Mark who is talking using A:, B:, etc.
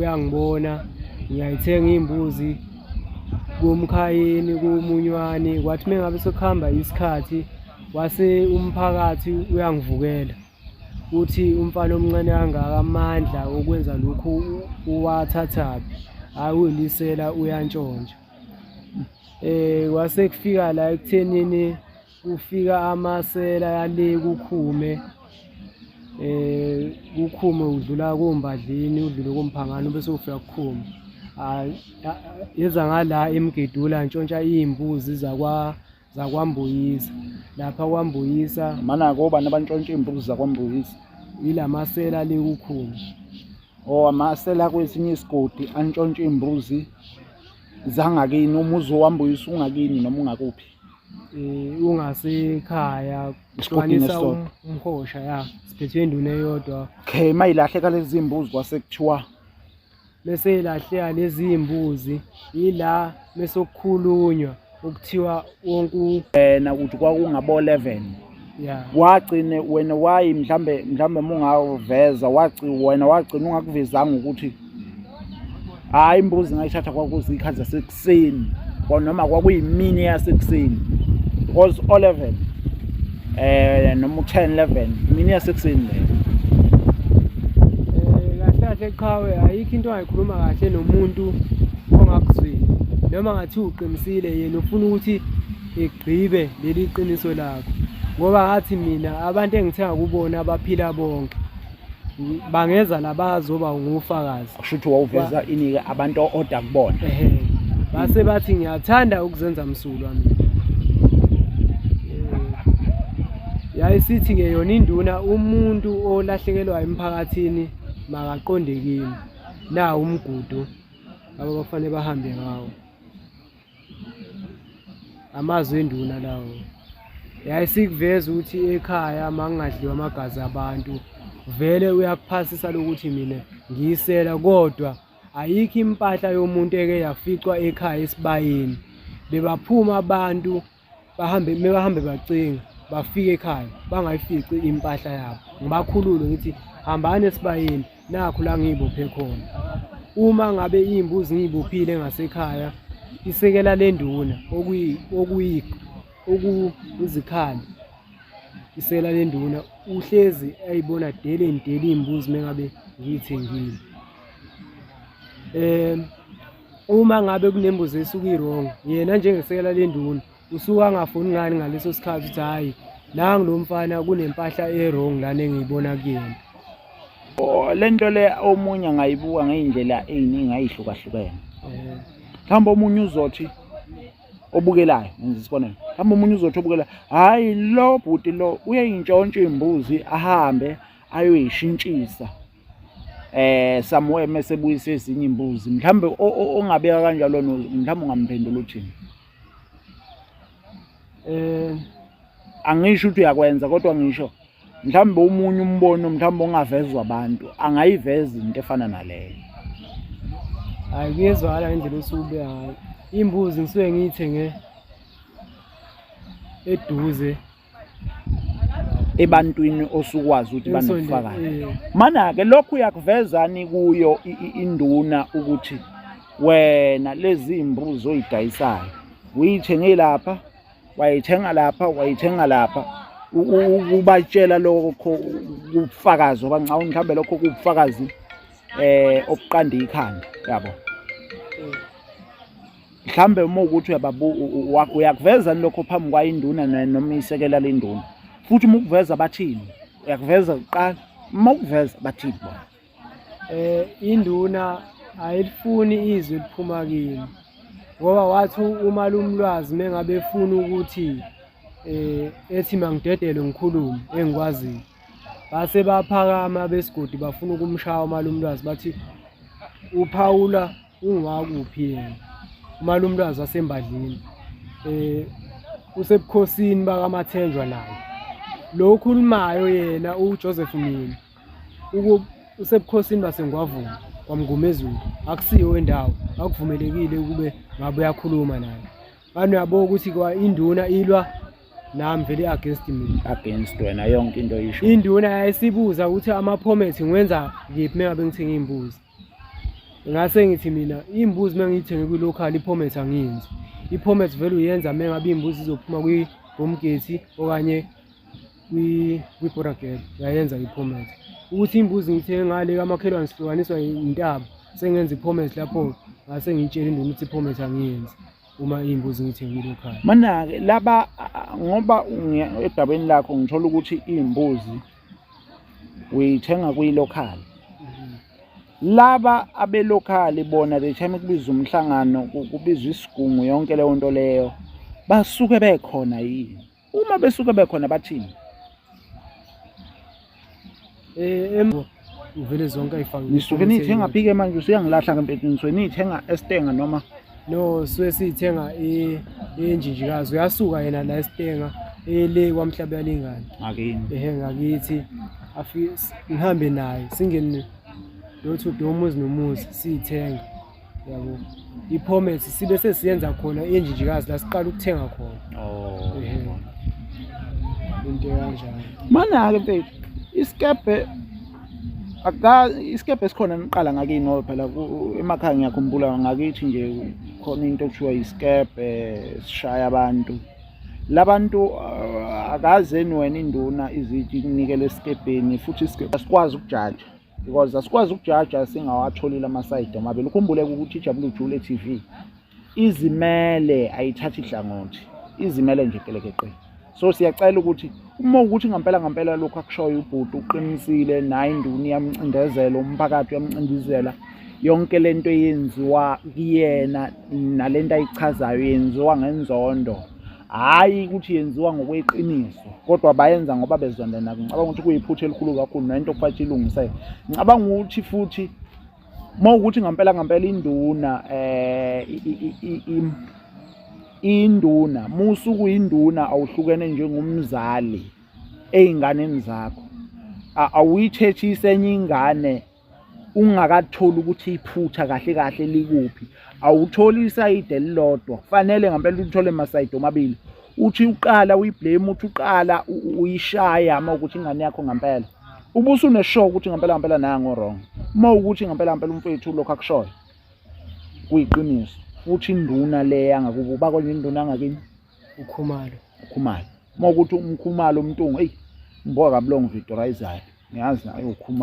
A: Uyangibona ngiyayithenga iy'mbuzi kumkhayeni kumunywane, kwathi uma ngabe sekuhamba isikhathi wase umphakathi uyangivukela uthi umfana omncane kangaka amandla okwenza lokhu uwathathaphi, hhayi uyilisela uyantshontsha. Kwase kufika la ekuthenini kufika amasela yale kukhume kukhume udlula kombadlini udlule komphangano bese ufika kukhume. Yeza ngala emgedula ntshontsha iy'mbuzi zakwa zakwambuyisa lapha kwambuyisa.
B: Mana kobani abantshontsha iy'mbuzi zakwambuyisa?
A: Yila masela le kukhume.
B: Oh, amasela kwesinye isigodi antshontsha iy'mbuzi zangakini, umuzi owambuyisa ungakini noma ungakuphi?
A: Ungasekhaya
B: Esigodini
A: hlukanisa
B: esisodwa.
A: Umhosha ya siphethwe induna eyodwa.
B: Okay, mayilahleka lezi mbuzi kwase kuthiwa
A: bese ilahleka lezi mbuzi ila bese kukhulunywa ukuthiwa wonke
B: wena uthi kwakungabo 11
A: ya
B: wagcine wena wayi mhlambe mungawuveza waci wena wagcina ungakuvezanga ukuthi hayi imbuzi ngayithatha kwakuzikhathi zasekuseni noma kwakuyimini yasekuseni because o 11 noma u10 11 imini yasekuseni leyo.
A: Kahle kahle qhawe, ayikho into angayikhuluma kahle nomuntu ongakuzwile noma ngathi uqinisile, yena ufuna ukuthi egqibe leli qiniso lakho, ngoba ngathi mina abantu engithenga kubona abaphila bonke bangeza la bazoba ngufakazi.
B: Kusho ukuthi wawuveza inike abantu o-order kubona.
A: Ehe, base bathi ngiyathanda ukuzenza msulwa mina. Yayisithi-ke yona induna umuntu olahlekelwa emphakathini makaqonde kimi, nawu umgudu laba bafanele bahambe ngawo. Amazwi enduna lawo. Yayisikuveza ukuthi ekhaya makungadliwa amagazi abantu vele uyakuphasisa lokuthi mina ngiyisela, kodwa ayikho impahla yomuntu eke yaficwa ekhaya esibayeni. Bebaphuma abantu bahambe mebahambe bacinga bafike ekhaya bangayifici impahla yabo, ngibakhulule ngithi hambani esibayeni nakhu la ngiyibophe khona. Uma ngabe iy'mbuzi ngiyibophile ngasekhaya, isekela lenduna okuyizikhali, isekela lenduna uhlezi eyibona daily and daily iy'mbuzi mengabe ngiyithengile. Uma ngabe kunembuzi esuke i-wrong, yena njengesekela lenduna usuke angafuni ngani ngaleso sikhathi ukuthi hhayi nangu lo mfana kunempahla e-wrong lana engiyibona kuyena.
B: Oh, le nto le omunye angayibuka ngey'ndlela ey'ningi ay'hlukahlukene. Mhlawumbe omunye uzothi obukelayo, ngenza isibonelo, mhlawumbe omunye uzothi obukelayo, hhayi lo bhuti lo uyayintshontsha iy'mbuzi ahambe ayoyishintshisa somewhere mese buyisa ezinye imbuzi. Mhlawumbe ongabeka kanjalo mhlawumbe ungamphendula uthini? Angisho ukuthi uyakwenza, kodwa ngisho mhlawumbe omunye umbono mhlawumbe ongavezwa abantu angayiveza into efana naleyo.
A: Hayi, kuyezwakala ngendlela osuke ngayo. Imbuzi ngisuke ngiyithenge eduze
B: ebantwini osukwazi ukuthi banobufakazi. Mana-ke lokhu uyakuvezani kuyo induna ukuthi wena lezi mbuzi oyidayisayo uyithenge lapha, wayithenga lapha, wayithenga lapha, ukubatshela lokho ubufakazi ngoba ngicabanga mhlawumbe lokho kuwubufakazi obuqanda ikhanda yabo. Mhlawumbe uma ukuthi uyakuveza lokho phambi kwayo induna noma isekela lenduna, futhi uma ukuveza bathini? Uyakuveza kuqala, uma ukuveza bathini bona?
A: Induna ayilifuni izwi eliphuma kimi, ngoba wathi umalumlwazi mengabe efuna ukuthi ethi mangidedelwe ngikhulume engikwaziyo, base baphakama besigodi bafuna ukumshaya umalumlwazi, bathi uphawula ungwakuphi yena umalumlwazi wasembadlini, usebukhosini bakaMathenjwa naye lo okhulumayo yena uJoseph Myeni usebukhosini baseNgwavuma kwaMngomezulu, akusiyo indawo, akuvumelekile ukube ngabe uyakhuluma naye. Manje uyabo ukuthi kwa induna ilwa nami vele against mina,
B: against wena yonke into isho.
A: Induna yayisibuza ukuthi ama-permit ngiwenza kephi mengabe ngithenga iy'mbuzi. Ngase ngithi mina imbuzi uma ngiyithenge kwi-local i-permit angiyenzi. I-permit vele uyenza uma ngabe imbuzi izophuma kwi-bomgate okanye kwi-border gap, uyayenza i-permit. Ukuthi imbuzi ngiyithenge ngale kamakhelwane sihlukaniswa intaba, sengenza i-permit lapho, ngase ngiyitshela induna ukuthi i-permit angiyenzi uma iy'mbuzi ngiyithenge kwi-local.
B: Mana-ke laba ngoba edabeni lakho ngithola ukuthi iy'mbuzi uyithenga kwi-local. Laba abelokhali bona the time kubizwa umhlangano, kubizwa isigungu, yonke leyo nto leyo, basuke bekhona yini? Uma besuke bekhona bathini?
A: Vele zonke ayifaki.
B: Nisuke niyithenga phi-ke manje? Usuyangilahla-ke mfethu, nisuke niyithenga esitenga noma?
A: No, suke siyithenga enjinjikazi. Uyasuka yena la esitenga ele kwamhlaba yalingane.
B: Ngakini.
A: Ehe, ngakithi. Afike ngihambe naye singene door to door, umuzi nomuzi, siyithenga, yabo. I-permit sibe sesiyenza khona enjinjikazi la siqala ukuthenga khona.
B: Oh.
A: Ehe. Into kanjalo.
B: Mana-ke mfethu, isikebhe aka isikebhe esikhona niqala ngakini, ngoba phela emakhaya ngiyakhumbula ngakithi nje khona into okuthiwa isikebhe sishaya abantu. Labantu akazeni wena induna izithi kunikele esikebheni, futhi isikebhe asikwazi ukujaja because asikwazi ukujaja singawatholile ama-side omabili. Ukhumbule ukuthi iJabule Jule TV izimele, ayithathi hlangothi, izimele nje kelekeqe. So siyacela ukuthi uma ukuthi ngempela ngempela lokhu akushoyo ubhuti uqinisile, naye induna iyamcindezela, umphakathi uyamcindezela, yonke lento eyenziwa kuyena nalento ayichazayo yenziwa ngenzondo, hhayi ukuthi yenziwa ngokweqiniso, kodwa bayenza ngoba bezondana. Ngicabanga ukuthi kuyiphutha elikhulu kakhulu nento okufanele ilungiseke. Ngicabanga ukuthi futhi uma ukuthi ngempela ngempela induna induna musuku induna awuhlukene njengomzali ey'nganeni zakho, awuyithethise enye ingane ungakatholi ukuthi iphutha kahle kahle likuphi. Awutholi isayidi elilodwa, kufanele ngempela uthole amasayidi omabili. Uthi uqala uyiblame, uthi uqala uyishaya uma ukuthi ingane yakho ngempela ubusunesure ukuthi ngempela ngempela nango wrong. Uma ukuthi ngempela ngempela umfethu lokho akushoyo kuyiqiniso, futhi induna le yangakubo uba konje induna yangakini
A: uKhumalo.
B: uKhumalo, uma ukuthi umkhumalo umntungu, eyi ngibuka kabi lo ngividorizayo, ngiyazi naye uKhumalo.